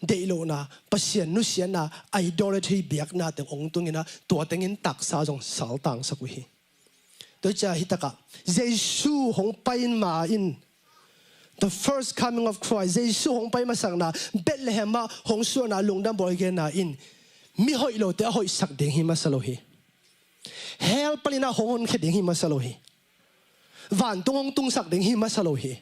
deih lohna, Pasian nusiatna, idolatry biakna teng ong tunginah, tua tengin taksa zong saltangsak uh hi. Tua hi ciah hitakah Jesu hong pai ma in, the first coming of Christ, Jesu hong pai masakna, Bethlehem ah hong suahna lungdam bawl genna in, mi hoih lote a hoihsak ding hi masa lo hi. Hell paninah hong honkhia ding hi masa lo hi. Vantung hong tungsak ding hi masa lo hi.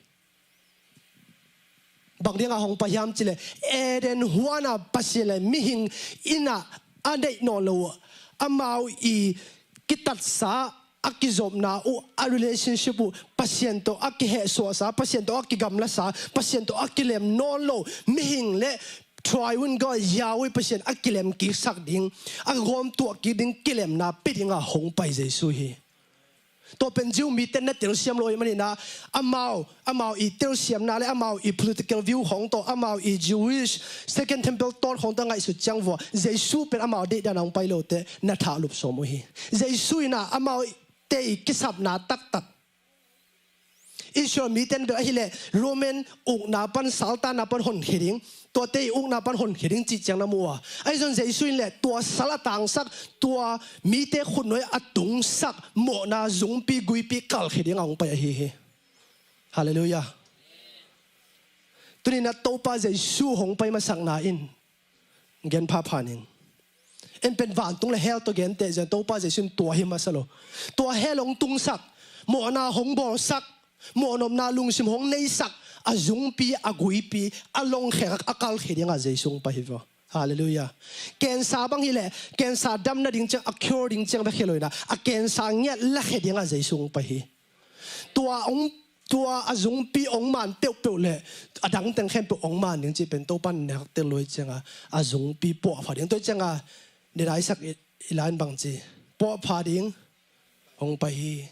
Bang dingah hong pai hiam cihleh, Eden huana Pasian le mihing innah a neih nawn lo uh, amau i kitatsa, a kizopna uh, a relationship uh, Pasian tawh a kihehsuahsa, Pasian tawh a kigamlasa, Pasian tawh a kilem nawn lo mihing le Triune God Yahweh Pasian a kilem kiksak ding, a gawmtuah kik ding kilemna pia dingah hong pai Jesu hi. Tua pen Jew mite na telsiam lo ahih maninah, amau, amau i telsiamna le amau i political view khawng tawh, amau i Jewish Second Temple thought khawng tawh ngaihsut ciang vua, Jesu pen amau deihdan a hong pai lote na thahlup sawm uh hi. Jesu innah amaute i kisapna taktak, Israel mite na bel ahileh Roman ukna pan, saltanna pan honkhia ding, tuate i ukna pan honkhia ding cih ciang na mu a. Ahi zong Jesu in le tua sal a tangsak, tua mite khutnuai a tungsak mawhna zungpi guipi kalkhia dingah hong pai ahi hi. Halleluiah. Tuninah Topa Jesu hong pai masakna in gen phapha ning. En pen vantung le hell tawh genteh zia, Topa Jesu in tua hi masa lo. Tua hell hong tungsak, mawhna hong bawlsak, mawhnopna lungsim hong neisak, a zungpi, a guipi, a longkhek a kalkhia dingah Jesu hong pai hi vua. Halleluiah. Cancer bang hileh, cancer dam nading ciang, a cure ding ciang bek hi lo inah, a cancer ngiat lakhia dingah Jesu hong pai hi. Tua hong, tua a zungpi hong man peuhpeuh le a dang teng khempeuh hong man ding cih pen Topa in nek tel lo hi cianga, a zungpi puahpha ding. Tua hi cianga, dena Isaac i, i lain bang ci, puahpha ding hong pai hi.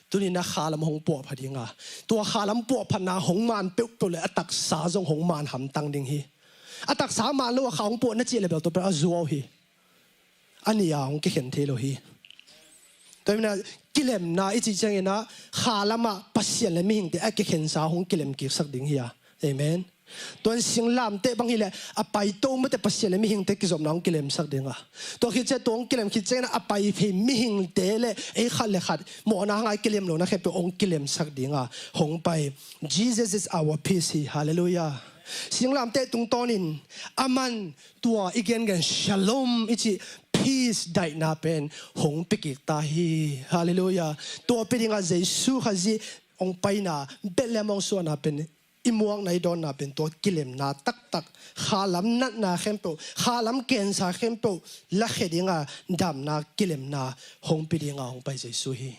Tuni-in a kha lam hong puahpha ding a, tua kha lam puahphatna hong man peuhpeuh le a taksa zong hong man hamtang ding hi. A taksa man lo a kha hong puah na cih le bel tua pen a zuau hi. A nih a hong kikhen thei lo hi. Tua hi manin a kilemna i cih ciangin a kha lamah Pasian le mihingte a kikhensa hong kilem kiksak ding hi a. Amen. Tua in singlamteh bang hi leh a paito mate Pasian le mihingte kizopna hong kilemsak ding a. Tua khit ciang tua hong kilem khit ciangin a pai phei mihingte le ei khat le khat mawhna hang a i kilem lohna khempeuh hong kilemsak ding a hong pai. Jesus is our peace hi. Hallelujah. Singlamteh tungtawnin a man tua i gengen shalom i cih peace daihna pen hong pia kik ta hi. Hallelujah. Tua pia ding a Jesu Khazih hong paina, Bethlehem hong suahna pen i muakna i dawnna pen tua kilemna taktak, kha lam natna khempeuh, kha lam kensa khempeuh lakhia ding a damna kilemna hong pia ding a hong pai Jesu hi.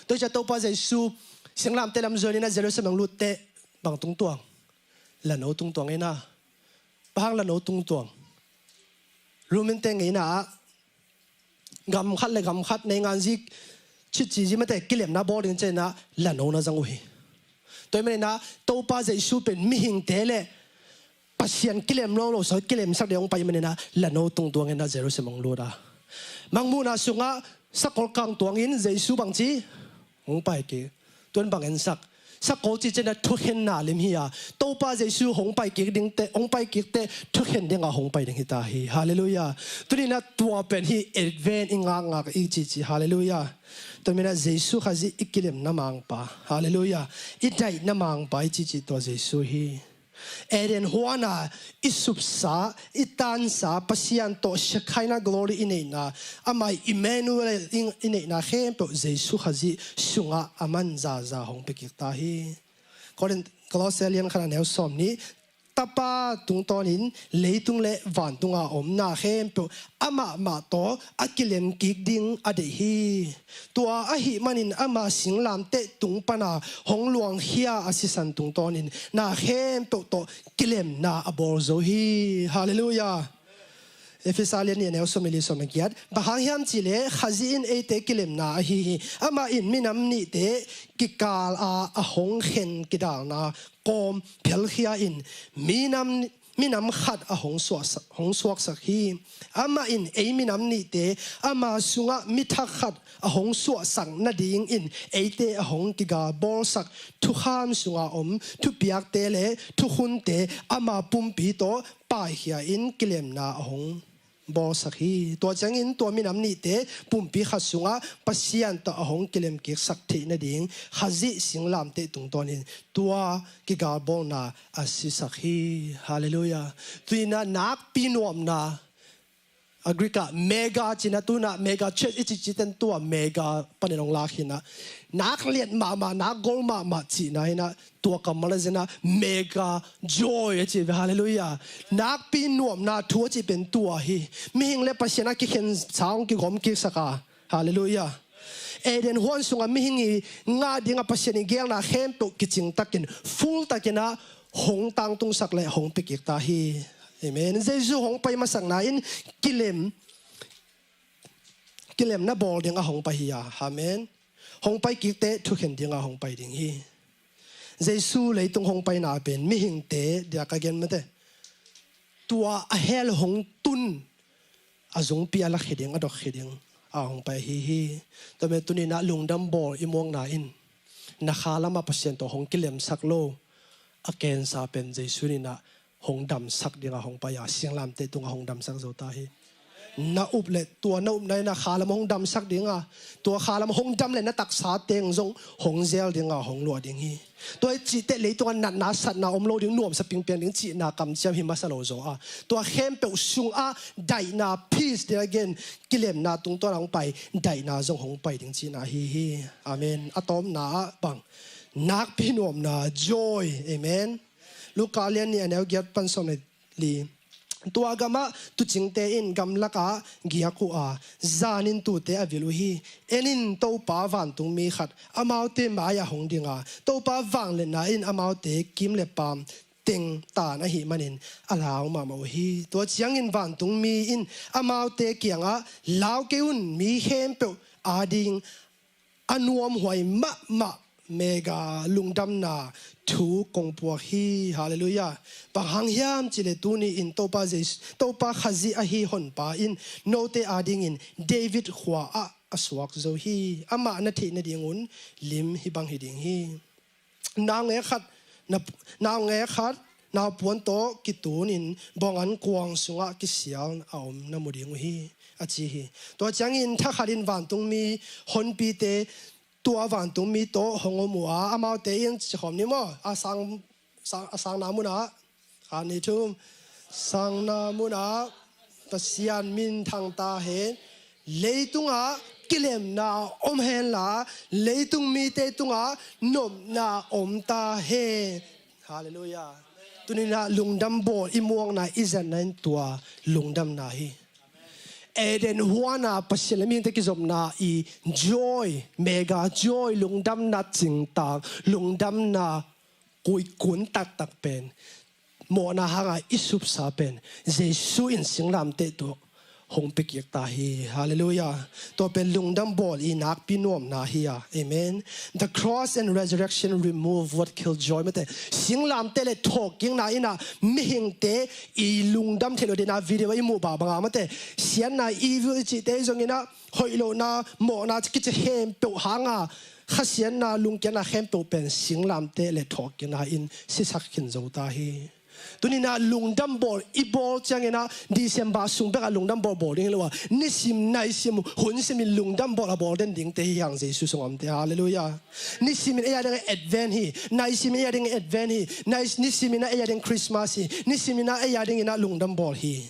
Tua hi ciang Topa Jesu singlamteh lam zuanin a Jerusalem hong lut teh bang tungtuang? Lano tungtuang hi na. Bang hang lano tungtuang? Romante ngeina ah gam khat le gam khat nei ngan zik chit ci zi mate kilemna bawl ding ciangin a lano na zang uh hi. Tua hi manin a Topa Jesu pen mihingte le Pasian kilem lo lo sawt kilemsak ding hong pai manin a lano tungtuangin a Jerusalem hong lut a, mangmuhna sungah sakol kang tuangin Jesu bangci hong pai kik. Tua in bang ensak? Sakol cih ciangin a thukhenna lim hi a, Topa Jesu hong pai kik ding teh, hong pai kik teh thukhen ding a hong pai ding hi ta hi. Hallelujah. Tuni-in a tua pen hi Advent i ngakngak i cihcih. Hallelujah. Tua hi manin a Jesu Khazih i kilemna mangpa. Hallelujah. I daihna mangpa i cihcih tua Jesu hi. Eden huana i supsa, i tansa Pasian tawh Shekinah glory i neihna, amah Emmanuel i, i neihna khempeuh Jesu Khazih sungah a man zaza hong pia kik ta hi. Korin, Kolose lian khat a neu sawm nih, Tapa tungtawnin leitung le vantunga om na khempeuh amah mah tawh a kilem kik ding a deih hi. Tua ahih manin ama singlamteh tung pana hong luangkhia a sisan tungtawnin na khempeuh tawh kilemna a bawl zo hi. Hallelujah. Efesa lian nih a neu sawm le li, sawm le giat. Bang hang hiam cih leh Khazih in eite kilemna ahi hi. Amah in minam nihte kikal a a hong khen kidalna kawm phelkhia in minam, minam khat a hong suaksak, hong suaksak hi. Amah in ei minam nihte ama sungah mi thak khat a hong suahsak nadingin eite a hong kigalbawlsak thukham sunga om thupiakte le thukhunte ama pumpi tawh paikhia in kilemna a hong bawlsak hi. Tua ciangin tua minam nihte pumpi khat sungah Pasian tawh a hong kilem kiksak theih nading Khazih singlamteh tungtawnin tua kigalbawlna a sisak hi. Hallelujah. Tuni-in a nakpi nuamna, a Greek ah mega cihna, tu-in a mega church i cih cihten tua mega panin hong lak hi-in a, nak liat mahmah, nak gol mahmah cihna hi-in a, tua kammal a zen a mega joy a cih ve. Hallelujah. Nakpi nuamna thu a cih pen tua hi. Mihing le Pasian a kikhensa hong kigawm kiksak a. Hallelujah. Eden huan sunga mihing i ngah dinga Pasian i geelna khempeuh kicing takin, full takin a hong tangtungsak le hong pia kik ta hi. Amen. Jesu hong pai masakna in kilem, kilemna bawl ding a hong pai hi a. Amen. Hong pai kik teh thukhen ding a hong pai ding hi. Jesu leitung hong paina pen mihingte dia ka gen mate, tua a hell hong tun a zungpi a lakhia ding, a dokhia ding a hong pai hi hi. Tua manin tuni-in a lungdam bawl i muakna in na kha lamah Pasian tawh hong kilemsak lo a kensa pen Jesu in a hong damsak ding a hong pai a, singlamteh tungah hong damsak zo ta hi. Na up le tua na upna in a kha lam hong damsak ding a, tua kha lam hong dam le na taksa teng zong hong zel ding a hong luah ding hi. Tua hi cih teh leitungah natna satna om lo ding, nuamsa pingpiang ding cihna kamciam hi masa lo zaw a, tua khempeuh sungah daihna, peace, dia gen, kilemna tungtawn a hong pai daihna zong hong pai ding cihna hi hi. Amen. A tawpna ah bang? Nakpi nuamna, joy. Amen. Luka lian nih a neu giat pan sawm le li. Tua gamah tuucingte in gamlakah giak uh a, zanin tuute a vil uh hi. En in, Topa vantungmi khat amaute mai-ah hong ding a, Topa vangliatna in amaute kim le paam teng taan ahih manin a lau mahmah uh hi. Tua ciangin vantungmi in amaute kiangah, lau kei un, mi khempeuh ading a nuamhuai mahmah mega lungdamna thu kong puak hi. Halleluiah. Bang hang hiam cih leh tuni in Topa Jesu, Topa Khazih ahi Honpa in note adingin David khua ah a suak zo hi. Amah na theih nadingun lim hih bang hi ding hi. Naungek khat, na, naungek khat, naupuan tawh kitunin bawng an kuang sungah kisial a om na mu ding uh hi, a ci hi. Tua ciangin thakhatin vantungmi honpite tua vantungmi tawh hong om uh a, amaute in ci khawm ni maw, a sang, sang, a sangna munah, khat, nih, thum, sangna munah Pasian minthang ta hen. Leitungah kilemna om henla, leitung mite tungah nopna om ta hen. Halleluiah. Tuninah lungdam bawl i muakna, i zatna in tua lungdamna hi. Eden huana Pasian le mihingte kizopna i joy, mega joy, lungdamna cingtak, lungdamna kuikun taktak pen, mawhna hanga i supsa pen Jesu in singlamteh tawh hong pia kik ta hi. Halleluiah. Tua pen lungdam bawl i nakpi nuamna hi a. Amen. The cross and resurrection remove what killed joy. Mate, singlamteh le thawhkikna inah mihingte i lungdam theih lo dina video i muh bah banga, mate, siatna, evil i cihte i zonginah hoih lohna, mawhna kici khempeuh hanga khasiatna, lungkiatna khempeuh pen singlamteh le thawhkikna in sisak khin zo ta hi. Tuninah lungdam bawl i bawl cianginah December sung bekah lungdam bawl bawl ding hi lo a, nisim naisim hun simin lungdam bawl a bawl den dingte hi hang Jesu sung omte. Halleluiah. Nisimin ei a dingin Advent hi, naisimin ei a dingin Advent hi, nai, nisiminah ei a dingin Christmas hi, nisiminah ei a dinginah lungdam bawl hi.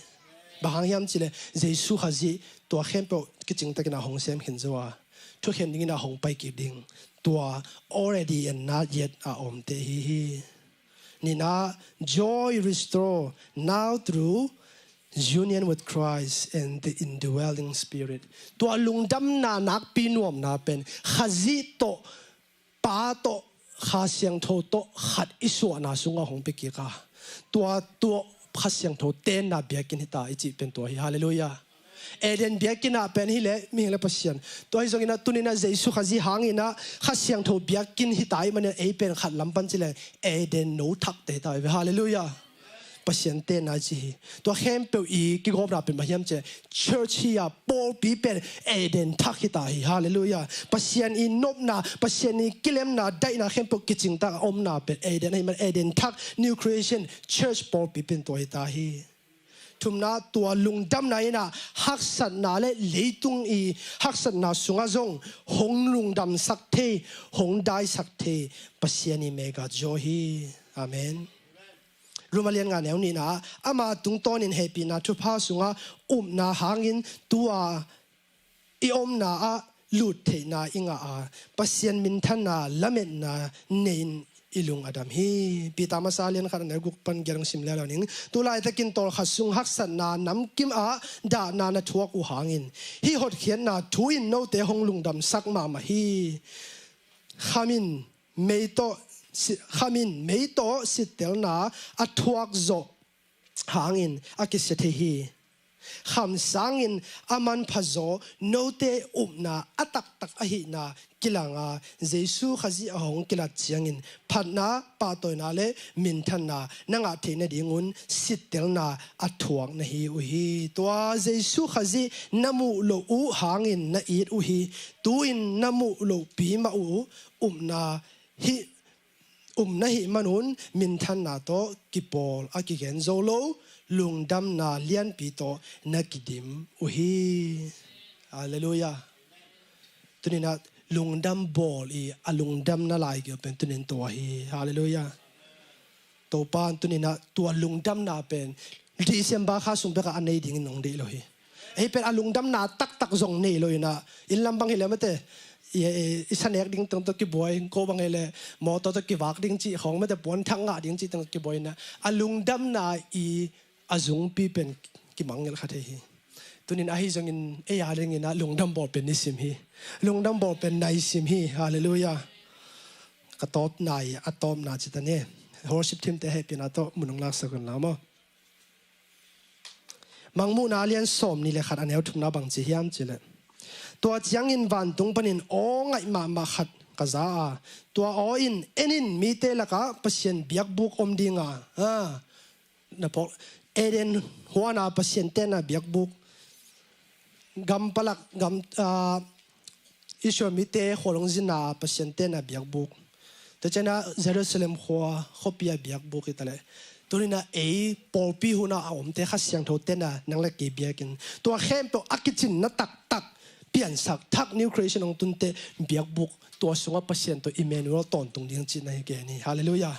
Bang hang hiam cih leh Jesu Khazih tua khempeuh kicingtakinah hong sem khin zo a, thukhen dinginah hong pai kik ding, tua already and not yet a omte hi hi. Ninah, joy restore now through union with Christ and the indwelling Spirit. Tua lungdamna nakpi nuamna pen Khazih tawh, Pa tawh, Kha Siangtho tawh khat i suahna sungah hong pia kik a, tua, tua Kha Siangtho tenna biakinn hi ta i cih pen tua hi. Halleluiah. Eden biakinn ah pen hi leh mihing le Pasian, tua hi zonginah tuninah Jesu Khazih hanginah Kha Siangtho biakinn hi ta i manin ei pen khat lam pan ci leng Eden no thakte hi ta hi ve. Halleluiah. Pasian tenna ci hi. Tua khempeuh i kigawpna pen bang hiam cih leh church hi a, pawlpi pen Eden thak hi ta hi. Halleluiah. Pasian i nopna, Pasian i kilemna, daihna khempeuh kicingtak a omna pen Eden ahi man, Eden thak, new creation, church pawlpi pen tua hi ta hi. Thumna, tua lungdamna inah haksatna le leitung i haksatna sungah zong hong lungdamsak thei, hong daisak thei Pasian i mega joy hi. Amen. Rom a lian nga neu nihna, ama tungtawnin hehpihna thupha sungah upna hangin tua i omna ah lut theihna i ngah a, Pasian minthanna lametna neiin i lung a dam hi. Peter masa a lian khat a neu guk pan giat hong sim leuleu ning. Tulaitakin tawlkhat sung haksatna namkim ah dahna na thuak uh hangin hih hotkhiatna thu in note hong lungdamsak mahmah hi. Khamin mei tawh si-, khamin mei tawh sittelna a thuak zawh hangin a kisia thei hi. Kham sangin a manpha zaw note upna a taktak ahihna kilanga Jesu Khazih a hong kilat ciangin phatna, pahtawina le minthanna na ngah theih nadingun sittelna a thuak na hi uh hi. Tua Jesu Khazih na muh loh uh hangin na it uh hi. Tu-in na muh lohpi mah uh upna hih, upna hih manun minthanna tawh kipawl a kigen zo lo lungdamna lianpi tawh na kidim uh hi. Halleluiah. Tuninah lungdam bawl i a lungdamna laigil pen tunin tua hi. Halleluiah. Topa in tuninah tua lungdamna pen December kha sung bekah a nei dingin nong deih lo hi. Ei pen a lungdamna taktak zong nei lo inah, inn lam bang hi leh mate, i, i, i sa nek ding teng tawh kibuai, ko bang hi leh mawtaw tawh kivak ding cih khawng mate, puanthak ngah ding cih teng tawh kibuai inah, a lungdamna i a zungpi pen kimangngilh kha thei hi. Tunin ahi zongin ei a dinginah lungdam bawl pen nisim hi. Lungdam bawl pen naisim hi. Halleluiah. Ka tawpna i a tawpna ci ta ni. Worship team te hehpihna tawh mun hong laksak un la maw. Mangmuhna a lian sawmnih le khat a neu thumna bang ci hiam cih leh, Tua ciangin vantung panin aw ngaih mahmah khat ka za a, tua aw in, "En in, mite lakah Pasian biakbuk om ding a," a, na phawk, Eden huana Pasian tenna biakbuk, gam palak, gam, ah, Israel mite khualung zina Pasian tenna biakbuk, tua ciangin Jerusalem khua khuapi a biakbuk hi taleh, tuni-in ei pawlpi huna a omte Kha Siangtho tenna nang le kei biakinn, tua khempeuh a kicinna taktak piansak thak, new creation hong tunte biakbuk, tua sungah Pasian tawh Emmanuel tawntung ding cihna hi ken hi. Halleluiah.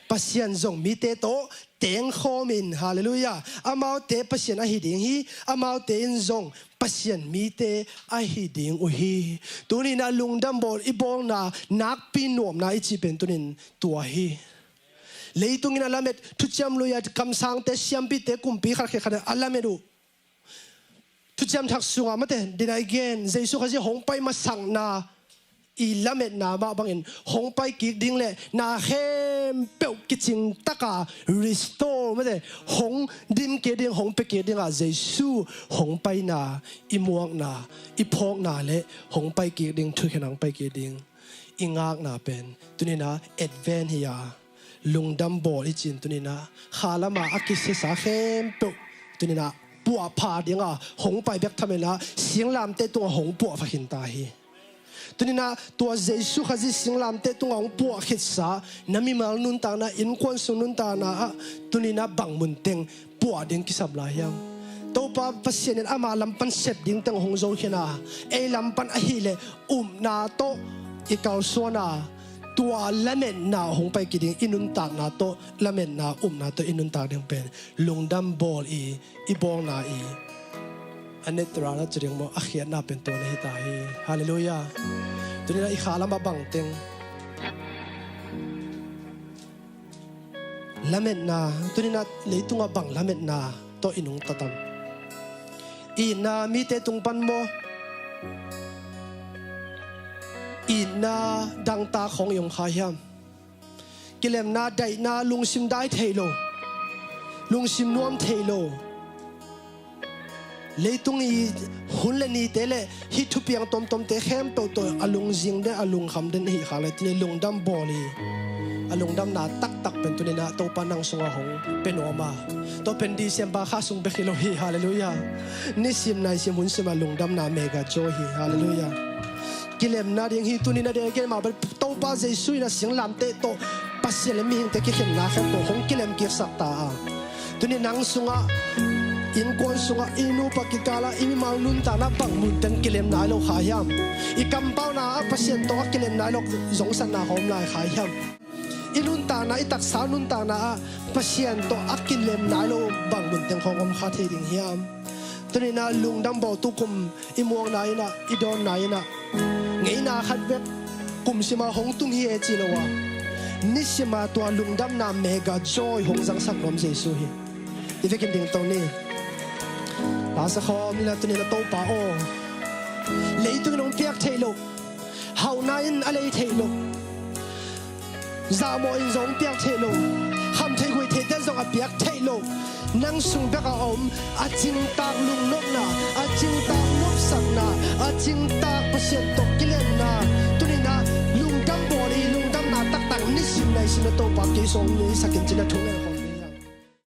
Pasian zong mite tawh tengkhawm in, halleluiah, amaute Pasian ahi ding hi. Amaute in zong Pasian mite ahi ding uh hi. Tuni-in a lungdam bawl i bawlna, nakpi nuamna i cih pen tuni-in tua hi. Leitungin a lamet, thuciam lui-a kamsangte, siampite, kumpi khat khit khat a lamet uh. Thuciam Thak sungah mate, dina i gen, Jesu Khazih hong pai masakna i lametna mah bangin hong pai kik ding le na khempeuh kicing taka restore mate, hong dim kik ding, hong pia kik dingah Jesu hong paina i muakna, i phawkna le hong pai kik ding, thukhenna hong pai kik ding i ngakna pen tuni-in a Advent hi a, lungdam bawl i cih tuni-in a kha lama a kisiasa khempeuh tuni-in a puahpha dinga hong pai bek tham lo-in a singlamteh tungah hong puahpha khin ta hi. Tuni-in a tua Jesu Khazih singlamteh tungah hong puah khitsa na mimal nuntakna, innkuan sung nuntakna ah tuni-in a bang munteng puah ding kisam lai hiam? Topa Pasian in ama lam pan sep ding teng hong zo khin a, ei lam pan ahih leh upna tawh i kalsuan a, tua lametna hong pai kik ding, i nuntakna tawh lametna, upna tawh i nuntak ding pen lungdam bawl i, i bawlna i a natural a ci ding maw, a khiatna pen tua na hi ta hi. Halleluiah. Tuni-in a i kha lamah bangteng lametna, tuni-in a leitungah bang lametna tawh i nungta tam? Itna mite tung pan maw, itna dangtak khawng i om kha hiam? Kilemna, daihna, lungsim dai thei lo, lungsim nuam thei lo. Leitung i hun le nite le hih thupiang tomtomte khempeuh tawh a lungzing den, a lungkham den ahih khak leh tuni lungdam bawl i, a lungdamna taktak pen tuni-in a Topa nang sungah hong pia nuam a, tua pen December kha sung bek hi lo hi. Halleluiah. Nisim naisim hun sim a lungdamna mega joy hi. Halleluiah. Kilemna ding hi. Tuni-in a dei gen mah bang Topa Jesu in a singlamteh tawh Pasian le mihingte kikhenna khempeuh hong kilem kiksak ta a, tuni nang sungah, innkuan sungah, i nupa kikal ah, i mimal nuntakna bang munteng kilem nai lo kha hiam? I kampauna ah Pasian tawh a kilem nai lo zongsatna hong om lai kha hiam? I nuntakna, i taksa nuntakna ah Pasian tawh a kilem nai lo bang munteng hong om kha thei ding hiam? Tuni-in a lungdam bawl, tukum i muakna in a, i dawnna in a, ngeina khat bek kum sim a hong tung hi e ci lo a, nisim a tua lungdamna mega joy hong zangsak nuam Jesu hi. I vekin ding to ni. Pasa khawm ni la, tuni-in a Topa aw, leitung in hong piak theih loh, hauhna in a lei theih loh, zahmawh in zong piak theih lo, kham theih guih theihte zong a piak theih lo, nang sung bek a om, a cingtak lungnopna, a cingtak nopsakna, a cingtak Pasian tawh kilemna, tuni-in a lungdam bawl i, lungdamna taktak nisim naisim a Topa kei sung mi sakin cina thung e.